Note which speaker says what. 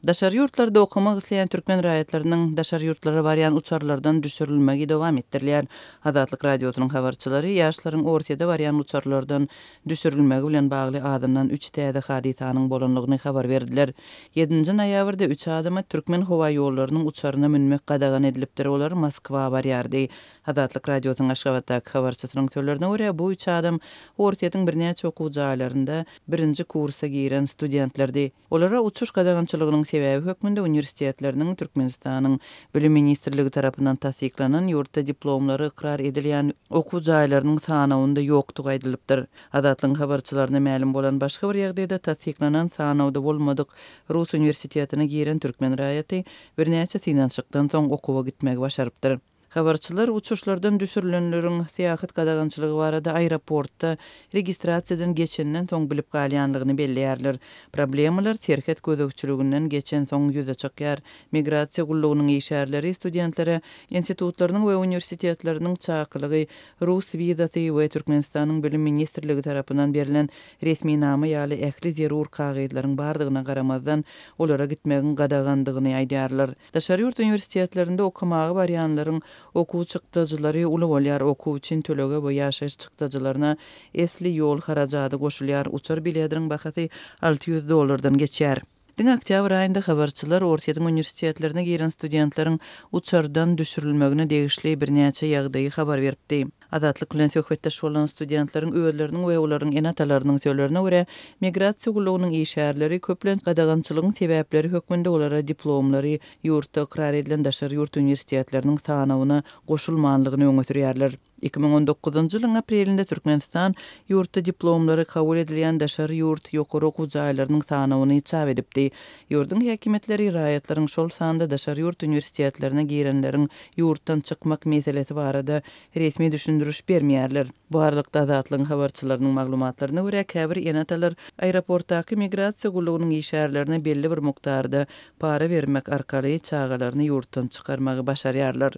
Speaker 1: Daşary ýurtlarda okamak isleýän türkmen raýatlarynyň daşary ýurtlara barýan uçarlardan düşürilmegi dowam etdirilýär. Azatlyk Radiosynyň habarçylary ýaşlaryň Orsýete barýan uçarlardan düşürilmegi bilen bagly azyndan üç täze hadysanyň bolandygyny habar berdiler. Ýedinji noýabrda üç adama Türkmenhowaýollarynyň uçaryna münmek gadagan edilipdir, olar Moskwa barýardy. Azatlyk Radiosynyň Aşgabatdaky habarçysynyň sözlerine görä, bu üç adam Orsýetiň birnäçe okuw jaýlarynda birinji kursa giren studentlerdi. Olara uçuş gadagançylygynyň sebäbi hökmünde uniwersitetleriniň Türkmenistanyň Bilim ministrligi tarapyndan tassyklanan ýurtda diplomlary ykrar edilýän okuw jaýlarynyň sanawynda ýokdugy aýdylypdyr. Azatlygyň habarçylaryna mälim bolan başga bir ýagdaýda tassyklanan sanawda bolmadyk rus uniwersitetine giren türkmen raýaty birnäçe synanyşykdan soň okuwa gitmegi başarypdyr. Habarçylar uçuşlardan düşürilenleriň syýahat gadagançylygy barada aeroportda registrasiýadan geçenden soň bilip galýanlygyny belleýärler. Problemalar serhet gözegçiliginden geçensoň ýüze çykýar. Migrasiýa gullugynyň işgärleri studentlere institutlarynyň we uniwersitetleriniň çakylygy, rus wizasy we Türkmenistanyň Bilim ministrligi tarapyndan berlen resminama ýaly ähli zerur kagyzlaryň bardygyna garamazdan, olara gitmegiň gadagandygyny aýdýarlar. Daşary ýurt uniwersitetlerinde okamaga barýanlaryň okuw çykdajylary uly bolýar, okuw üçin tölege we ýaşaýyş çykdajylaryna esli ýol harajady goşulýar, uçar bilediniň bahasy 600 dollardan geçýär. Diňe oktýabr aýynda habarçylar Orsýetiň uniwersitetlerine giren studentleriň uçardan düşürilmegine degişli birnäçe ýagdaýy habar beripdi. Azatlyk bilen söhbetdeş bolan studentleriň özleriniň we olaryň ene-atalarynyň sözlerine görä, migrasiýa gullugynyň işgärleri köplenç gadagançylygyň sebäpleri hökmünde olara diplomlary ýurtda ykrar edilen daşary ýurt uniwersitetleriniň sanawyna goşulmanlygyny öňe sürýärler. 2019-njy ýylyň aprelinde Türkmenistan ýurtda diplomlary kabul edilýän daşary ýurt ýokary okuw jaýlarynyň sanawyny çap edipdi. Ýurduň häkimiýetleri raýatlaryň, şol sanda daşary ýurt uniwersitetlerine girenleriň ýurtdan çykmak meselesi barada resmi düşündiriş bermeýärler. Bu aralykda, Azatlygyň habarçylarynyň maglumatlaryna görä, käbir ene-atalar aeroportdaky migrasiýa gullugynyň işgärlerine belli bir mukdarda para bermek arkaly çagalaryny ýurtdan çykarmagy başarýarlar.